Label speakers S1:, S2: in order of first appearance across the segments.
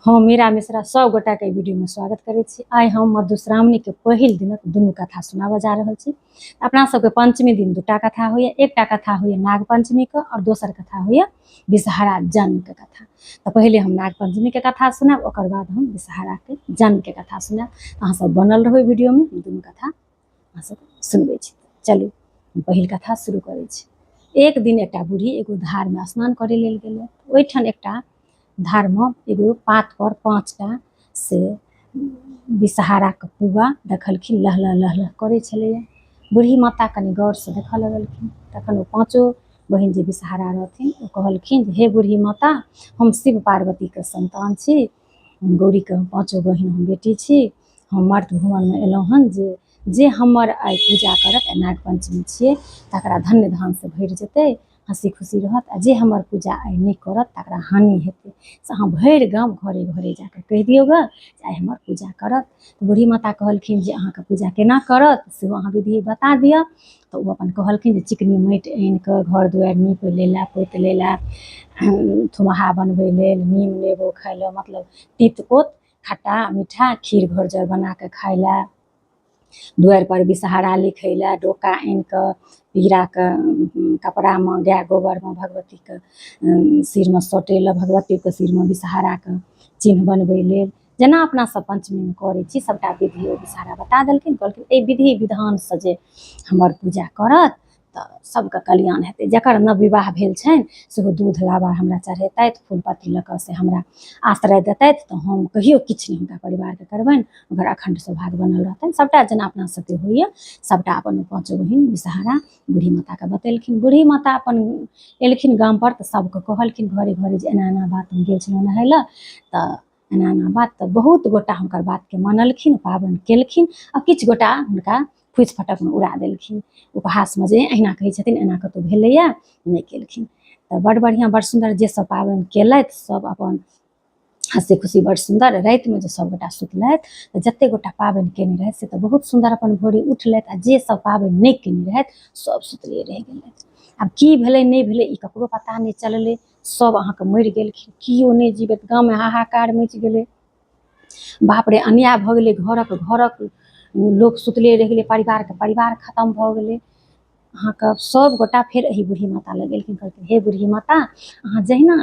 S1: हम मीरा मिश्रा सब गोटाके एहि वीडियोमे स्वागत करै छी। आइ हम मधुश्रावणीके पहिल दिनक दुनू कथा सुनाबऽ जा रहल छी। अपना सबके पंचमी दिन दूटा कथा होइए, एकटा कथा होइए नाग पंचमीके आओर दोसर कथा होइए विषहरा जन्मके कथा। तऽ पहिले हम नाग पंचमीके कथा सुनायब, ओकर बाद हम विषहराके जन्मके कथा सुनायब। अहाँ सब बनल रहू वीडियोमे, हम दुनू कथा अहाँ सब सुनबै छी। चलू हम पहिल कथा शुरू करै छी। एक दिन एकटा बूढ़ी एगो धारमे स्नान करै लेल गेलै। ओहिठाम एकटा धारमे एगो पात पर 5टा से विषहाराके पुआ देखलखिन, लहलह लहलह करै छलैया। बूढ़ी माता कनि गौरसँ देखऽ लगलखिन। तखन ओ पाँचो बहिन जे विषहारा रहथिन ओ कहलखिन जे हे बूढ़ी माता, हम शिव पार्वतीके संतान छी, हम गौरीके पाँचो बहिन हम बेटी छी, हम मर्त भुवनमे एलहुँ हन जे जे हमर आइ पूजा करत, आइ नाग पंचमी छियै, तकरा धन्य धानसँ भरि जेतै, हँसी खुशी रहत, आ जे हमर पूजा आइ नहि करत तकरा हानि हेतै। से अहाँ भरि गाम घरे घरे जाकऽ कहि दियौ गऽ जे आइ हमर पूजा करत। बूढ़ी माता कहलखिन जे अहाँके पूजा केना करत सेहो अहाँ विधि बता दिअ। तऽ ओ अपन कहलखिन जे चिकनी माटि आनि कऽ घर दुआरि नीप लै लए, पोति लै लए, थुमहा बनबै लेल, नीम नेबो खाइ लए, मतलब तीत कोत खट्टा मीठा खीर घोरजौर बना कऽ खाइ लए, दुआरि पर विषहारा लिखै लए, डोका आनि कऽ पीराके कपड़ामे गाय गोबरमे भगवतीके सिरमे सटै लए, भगवतीके सिरमे विषहाराके चिन्ह बनबै लेल, जेना अपना सब पञ्चमीमे करै छी सबटा विधि ओ विषहारा बता देलखिन। कहलखिन एहि विधि विधानसँ जे हमर पूजा करत तऽ सबके कल्याण हेतै। जकर नव विवाह भेल छनि सेहो दूध लाबा हमरा चढ़ेतथि, फूल पत्ती लऽ कऽ से हमरा आश्रय देतथि, तऽ हम कहियो किछु नहि हुनका परिवारके करबनि, हुनकर अखण्ड सौभाग्य बनल रहतनि। सबटा जेना अपना सबके होइए सबटा अपन पाँचो बहिन विषहारा बूढ़ी माताके बतेलखिन। बूढ़ी माता अपन एलखिन गामपर तऽ सबके कहलखिन घरे घरे जे एना एना बात, हम गेल छलहुँ नहाय लए तऽ एना एना बात। तऽ बहुत गोटा हुनकर बातके मानलखिन, पाबनि केलखिन, आ किछु गोटा हुनका फूसि फटकमे उड़ा देलखिन उपहासमे जे अहिना कहै छथिन, एना कतहु भेलैए नहि। केलखिन तऽ बड़ बढ़िआँ, बड़ सुन्दर। जे सब पाबनि केलथि सब अपन हँसी खुशी बड़ सुन्दर। रातिमे जे सब गोटा सुतलथि तऽ जते गोटा पाबनि केने रहथि से तऽ बहुत सुन्दर अपन भोरे उठलथि, आ जे सब पाबनि नहि केने रहथि सब सुतले रहि गेलथि। आब की भेलै नहि भेलै ई ककरो पता नहि चललै। सब अहाँके मरि गेलखिन, केओ नहि जीबैत। गाममे हाहाकार मचि गेलै। बाप रे, अन्याय भऽ गेलै। घरक घरक लोक सुतले रहि गेलै, परिवारके परिवार खतम भऽ गेलै अहाँके। सब गोटा फेर एहि बूढ़ी माता लग गेलखिन। कहलखिन हे बूढ़ी माता, अहाँ जहिना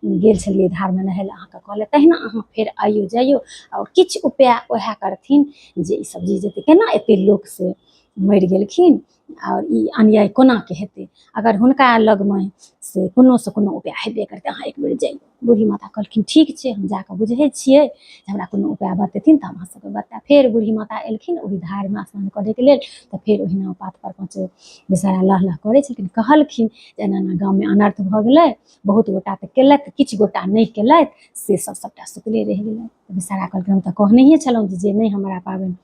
S1: गेल छलियै धारमे नहाय लए, अहाँके कहलथि, तहिना अहाँ फेर आइयो जइयौ आओर किछु उपाय उएह करथिन जे ई सब जी जेतै। केना एते लोक से मरि गेलखिन आओर ई अन्याय कोनाके हेतै? अगर हुनका लगमे से कोनोसँ कोनो उपाय हेबे करतै, अहाँ एक बेर जइयौ। बूढ़ी माता कहलखिन ठीक छै, हम जाकऽ बुझै छियै जे हमरा कोनो उपाय बतेथिन तऽ हम अहाँ सबके बतायब। फेर बूढ़ी माता एलखिन ओहि धारमे स्नान करैके लेल तऽ फेर ओहिना पात पर पाँचो बेचारा लह लह करै छलखिन। कहलखिन जे एना एना गाममे अनर्थ भऽ गेलै, बहुत गोटा तऽ केलथि, किछु गोटा नहि केलथि, से सब सबटा सुतले रहि गेलै। बेचारा कहलखिन हम तऽ कहनहिए छलहुँ जे जे नहि हमरा पाबनि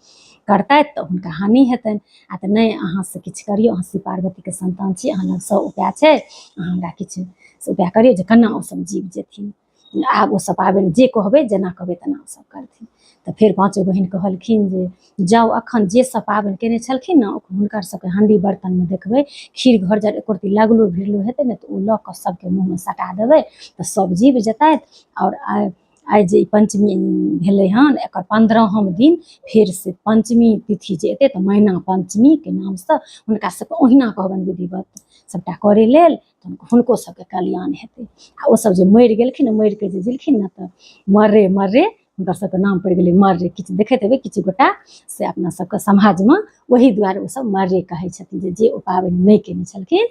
S1: करतथि तऽ हुनका हानि हेतनि, आ तऽ नहि अहाँ से किछु करियौ, अहाँ शिव पार्वतीके संतान छी, अहाँ लग सब उपाय छै, अहाँ हमरा किछु से उपाय करियौ जे केना ओ सब जीव जेथिन। आब ओ सब पाबनि जे कहबै, जेना कहबै तेना ओ सब करथिन। तऽ फेर पाँचो बहिन कहलखिन जे जाउ, अखन जे सब पाबनि केने छलखिन ने हुनकर सबके हांडी बर्तनमे देखबै खीर घर जर एको रत्ती लगलो भिड़लो हेतै ने तऽ ओ लऽ कऽ सबके मुँहमे सटा देबै तऽ सब जीव जेतथि। आओर आइ आइ जे ई पञ्चमी भेलै हन एकर 15म दिन फेर से पञ्चमी तिथि जे एतै तऽ मैना पञ्चमीके नामसँ हुनका सबके ओहिना कहबनि विधिवत सबटा करै लेल, तऽ हुनको सबके कल्याण हेतै। आ ओ सब जे मरि गेलखिन, मरिके जे गेलखिन ने तऽ मर्रे मर्रे हुनकर सबके नाम पड़ि गेलै मर्रे। किछु देखैत हेबै किछु गोटा से अपना सबके समाजमे ओहि दुआरे ओ सब मर्रे कहै छथिन जे जे ओ पाबनि नहि केने छलखिन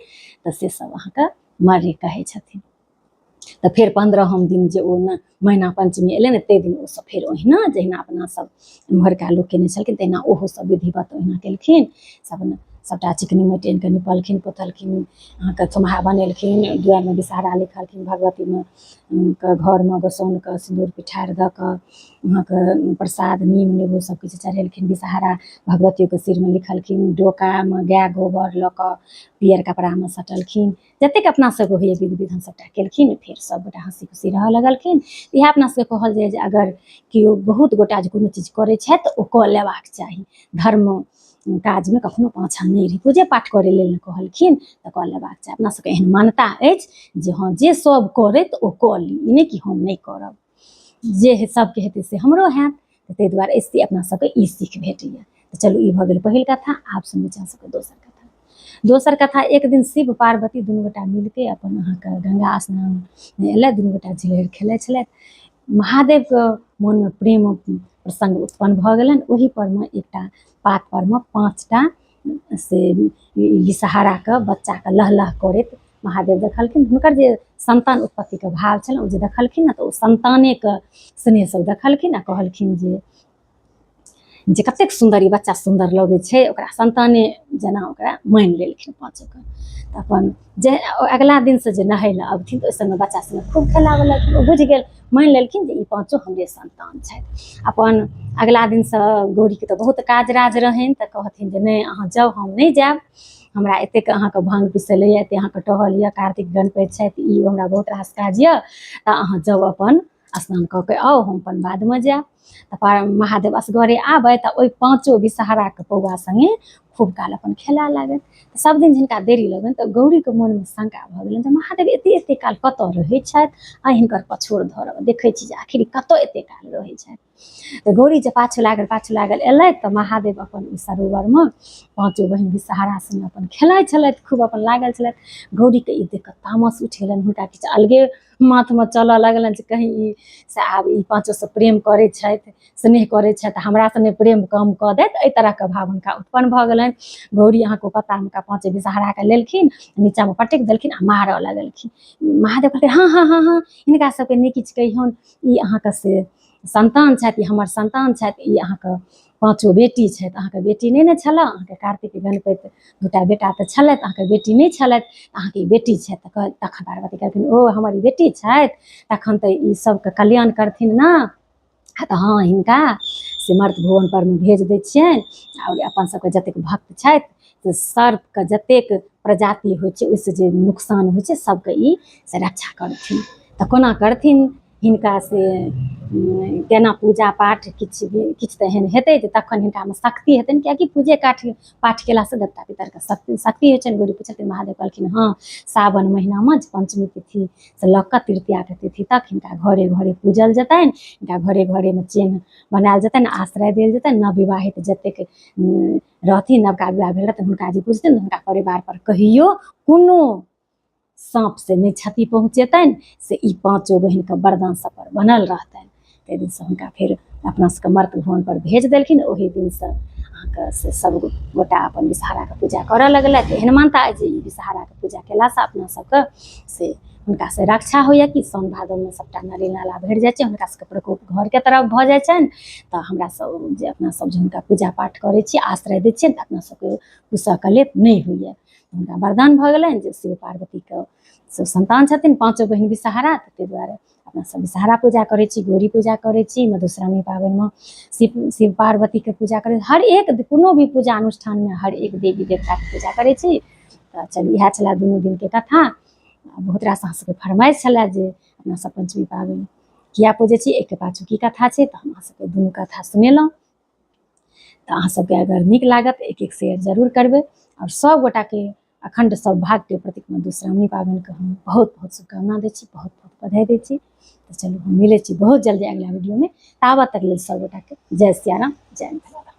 S1: तऽ से सब अहाँके मर्रे कहै छथिन। तऽ फेर 15म दिन जे ओ ने मैना पञ्चमी एलै ने ताहि दिन ओसब फेर ओहिना जहिना अपना सब एम्हरका लोक केने छलखिन तहिना ओहो सब विधिवत ओहिना केलखिन। सब सबटा चिकनी माटि आनि कऽ निपलखिन पोतलखिन, अहाँके थुम्हा बनेलखिन, दुआरिमे विषहारा लिखलखिन, भगवतीमे के घरमे गोसाउनिके सिन्दूर पिठार दऽ कऽ अहाँके प्रसाद नीम नेबो सब किछु चढ़ेलखिन, विषहारा भगवतीके सिरमे लिखलखिन, डोकामे गाय गोबर लऽ कऽ पियर कपड़ामे सटलखिन, जतेक अपना सबके होइए विधि विधान सबटा केलखिन। फेर सबगोटा हँसी खुशी रहऽ लगलखिन। इएह अपना सबके कहल जाइए जे अगर केओ बहुत गोटा जे कोनो चीज करै छथि तऽ ओ कऽ लेबाक चाही, धर्म काजमे कखनो पाछाँ नहि रही। पूजे पाठ करै लेल ने कहलखिन तऽ कऽ लेबाक चाही। अपना सबके एहन मान्यता अछि जे हँ जे सब करै तऽ ओ कऽ ली, ई नहि कि हम नहि करब। जे सबके हेतै से हमरो हैत। तऽ ताहि दुआरे एहिसँ अपना सबके ई सीख भेटैए। तऽ चलू ई भऽ गेल पहिल कथा। आब सुनबै छी अहाँ सबके दोसर कथा। दोसर कथा, एक दिन शिव पार्वती दुनू गोटा मिलके अपन अहाँके गंगा स्नान एलथि, दुनू गोटा झिलहरि खेलै छलथि। महादेवके मोनमे प्रेम प्रसङ्ग उत्पन्न भऽ गेलनि। ओहि परमे एकटा पात परमे 5टा से विषहाराके बच्चाके लह लह करैत महादेव देखलखिन। हुनकर जे संतान उत्पत्तिके भाव छलनि ओ जे देखलखिन ने तऽ ओ संतानेके स्नेह सब देखलखिन आ कहलखिन जे जे कतेक सुन्दर ई बच्चा सुन्दर लगै छै, ओकरा संताने जेना ओकरा मानि लेलखिन पाँचोके। तऽ अपन जे अगिला दिनसँ जे नहै लए अबथिन तऽ ओहि समय बच्चा सङ्गे खूब खेलाबऽ लगथिन। ओ बुझि गेल, मानि लेलखिन जे ई पाँचो हमरे संतान छथि। अपन अगिला दिनसँ गौरीके तऽ बहुत काज राज रहनि, तऽ कहथिन जे नहि अहाँ जाउ, हम नहि जायब, हमरा एतेक अहाँके भाँग पिसल यऽ, एतेक अहाँके टहल यऽ, कार्तिक गणपति छथि, ई हमरा बहुत रास काज यऽ, तऽ अहाँ जाउ अपन स्नान कऽ के आउ, हम अपन बादमे जायब। तऽ महादेव असगरे आबै तऽ ओहि पाँचो विषहराके पौआ सङ्गे खूब काल अपन खेलाय लागै। तऽ सब दिन जिनका देरी लगनि तऽ गौरीके मोनमे शंका भऽ गेलनि जे महादेव एते एते काल कतऽ रहै छथि, आ हिनकर पछोड़ धरब, देखै छी जे आखिर कतऽ एते काल रहै छथि। तऽ गौरी जे पाछू लागल पाछू लागल एलथि तऽ महादेव अपन ओहि सरोवरमे पाँचो बहिन विषहरा सङ्गे अपन खेलाइ छलथि, खूब अपन लागल छलथि। गौरीके ई देख कऽ तामस उठि गेलनि, हुनका किछु अलगे माथमे चलऽ लगलनि जे कहीं ई से आब ई पाँचोसँ प्रेम करै छथि, स्नेह करै छथि, हमरासँ नहि प्रेम कम कऽ देत, एहि तरहके भाव हुनका उत्पन्न भऽ गेलनि। गौरी अहाँके ओ पत्ता हुनका पाँचे विषहराके लेलखिन, नीचाँमे पटकि देलखिन आ मारऽ लगलखिन। महादेव कहलखिन हँ हँ हँ हँ हिनका सबके नहि किछु कहियौन, ई अहाँके से संतान छथि, ई हमर संतान छथि, ई अहाँके पाँचो बेटी छथि, अहाँके बेटी नहि ने छलए, अहाँके कार्तिक गणपति दूटा बेटा तऽ छलथि, अहाँके बेटी नहि छलथि, अहाँके ई बेटी छथि। तऽ तखन पार्वती कहलखिन ओ हमर ई बेटी छथि, तखन तऽ ई सबके कल्याण करथिन ने, तऽ हँ हिनका से मर्त भुवन पर मे भेज दै छियनि आओर अपन सबके जतेक भक्त छथि से सर्पके जतेक प्रजाति होइ छै ओहिसँ जे नुकसान होइ छै सबके ई से रक्षा करथिन। तऽ कोना करथिन हिनका से केना पूजा पाठ किछु भी किछु तऽ एहन हेतै जे तखन हिनकामे शक्ति हेतनि, किएकि पूजे पाठ केलासँ देवता पितरके शक्ति शक्ति होइ छनि। गौरी पुछलखिन, महादेव कहलखिन हँ सावन महिनामे जे पञ्चमी तिथिसँ लऽ कऽ तृतीयाके तिथि तक हिनका घरे घरे पूजल जेतनि, हिनका घरे घरेमे चिन्ह बनायल जेतनि, आश्रय देल जेतनि। नवविवाहित जतेक रहथिन, नवका विवाह भेल रहतनि, हुनका जे पूजथिन हुनका परिवार पर कहियो कोनो साँप से नहि क्षति पहुँचेतनि, से ई पाँचो बहिनके वरदान सब पर बनल रहतनि। ताहि दिनसँ हुनका फेर अपना सबके मर्त भुवन पर भेज देलखिन। ओहि दिनसँ अहाँके से सब गोटा अपन विषहाराके पूजा करऽ लगलथि। एहन मानता अछि जे ई विषहाराके पूजा केलासँ अपना सबके से हुनका से रक्षा होइए कि साउन भादवमे सबटा नदी नाला भरि जाइ छै, हुनका सबके प्रकोप घरके तरफ भऽ जाइ छनि। तऽ हमरा सब जे अपना सब जे हुनका पूजा पाठ करै छी, आश्रय दै छियनि, तऽ अपना सबके कुशक लेप नहि होइए। हुनका वरदान भऽ गेलनि जे शिव पार्वतीके सब संतान छथिन पाँचो बहिन विषहारा, तऽ ताहि दुआरे अपना सब विषहारा पूजा करै छी, गौरी पूजा करै छी, मधुश्रावणी पाबनिमे शिव शिव पार्वतीके पूजा करै, हर एक कोनो भी पूजा अनुष्ठानमे हर एक देवी देवताके पूजा करै छी। तऽ चलू इएह छलै दुनू दिनके कथा। बहुत रास अहाँ सबके फरमाइश छलै जे अपना सब पञ्चमी पाबनि किया पूजै छी, एहिके पाछू की कथा छै, तऽ हम अहाँ सबके दुनू कथा सुनेलहुँ। तऽ अहाँ सबके अगर नीक लागत एक एक शेयर जरूर करबै आओर सब गोटाके अखण्ड सौभाग्यके प्रतीक मधुश्रावणी पाबनिके हम बहुत बहुत शुभकामना दै छी, बहुत बहुत बधाई दै छी। तऽ चलू हम मिलै छी बहुत जल्दी अगिला वीडियोमे, ताबत तक लेल सब गोटाके जय सियाराम, जय मिथिला।